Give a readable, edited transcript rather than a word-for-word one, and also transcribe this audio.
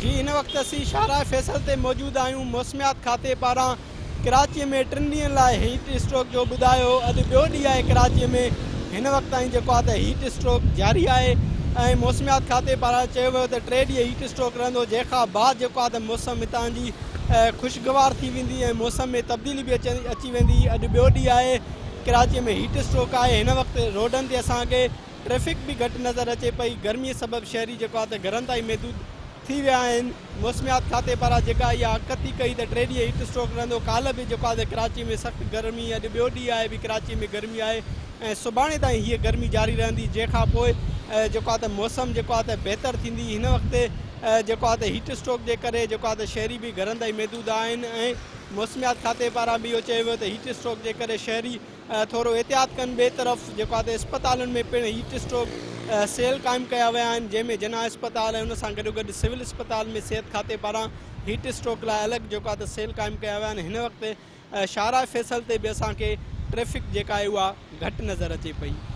جي هن وقت اسين شاهراهه فيصل تي موجود آهيون، موسميات کاتي پاران ڪراچي ۾ ٽن ڏينهن لاء هيٽ اسٽروڪ جو ٻڌايو اڄ ٻيو ڏينهن آهي ڪراچي ۾ هن وقت تائين جيڪو آهي ته هيٽ اسٽروڪ جاري آهي ۽ موسميات کاتي پاران چيو ويو ته ٽي ڏينهن هيٽ اسٽروڪ رهندو جنهن کان بعد جيڪو آهي ته موسم هتان جي خوشگوار ٿي ويندي ۽ موسم ۾ تبديلي به اچي ويندي اڄ ٻيو ڏينهن آهي ڪراچي ۾ هيٽ اسٽروڪ آهي هن وقت روڊن تي اسان کي ٽريفڪ به گهٽ نظر اچي پئي، گرمي سبب شهري جيڪو آهي ته گهرن تائين محدود ٿي ويا آهن، موسميات کاتي پاران جيڪا اها اڳڪٿي ڪئي ته ٽي ڏينهن هيٽ اسٽروڪ رهندو، ڪالهه به جيڪو آهي ته ڪراچي ۾ سخت گرمي اڄ ٻيو ڏينهن آهي به ڪراچي ۾ گرمي آهي ۽ سڀاڻي تائين هيء گرمي جاري رهندي جنهن کان پوء جيڪو آهي ته موسم جيڪو آهي ته بهتر ٿيندي هن وقت جيڪو آهي ته هيٽ اسٽروڪ جي ڪري جيڪو آهي ته شهري به گهرن تائين محدود آهن ۽ موسميات کاتي پاران به اهو چيو ويو ته هيٽ اسٽروڪ جي ڪري شهري ٿورو احتياط ڪن ٻئي طرف جيڪو آهي ته اسپتالن ۾ پڻ هيٽ اسٽروڪ سيل قائم ڪيا ويا آهن جنهن ۾ جناح اسپتال ۽ ان سان گڏوگڏ سول اسپتال ۾ صحت کاتي پاران هيٽ اسٽروڪ لاء الڳ جيڪو آهي ته سيل قائم ڪيا ويا آهن هن وقت شاهراهه فيصل تي به اسان کي ٽريفڪ جيڪا آهي اها گهٽ نظر اچي پئي.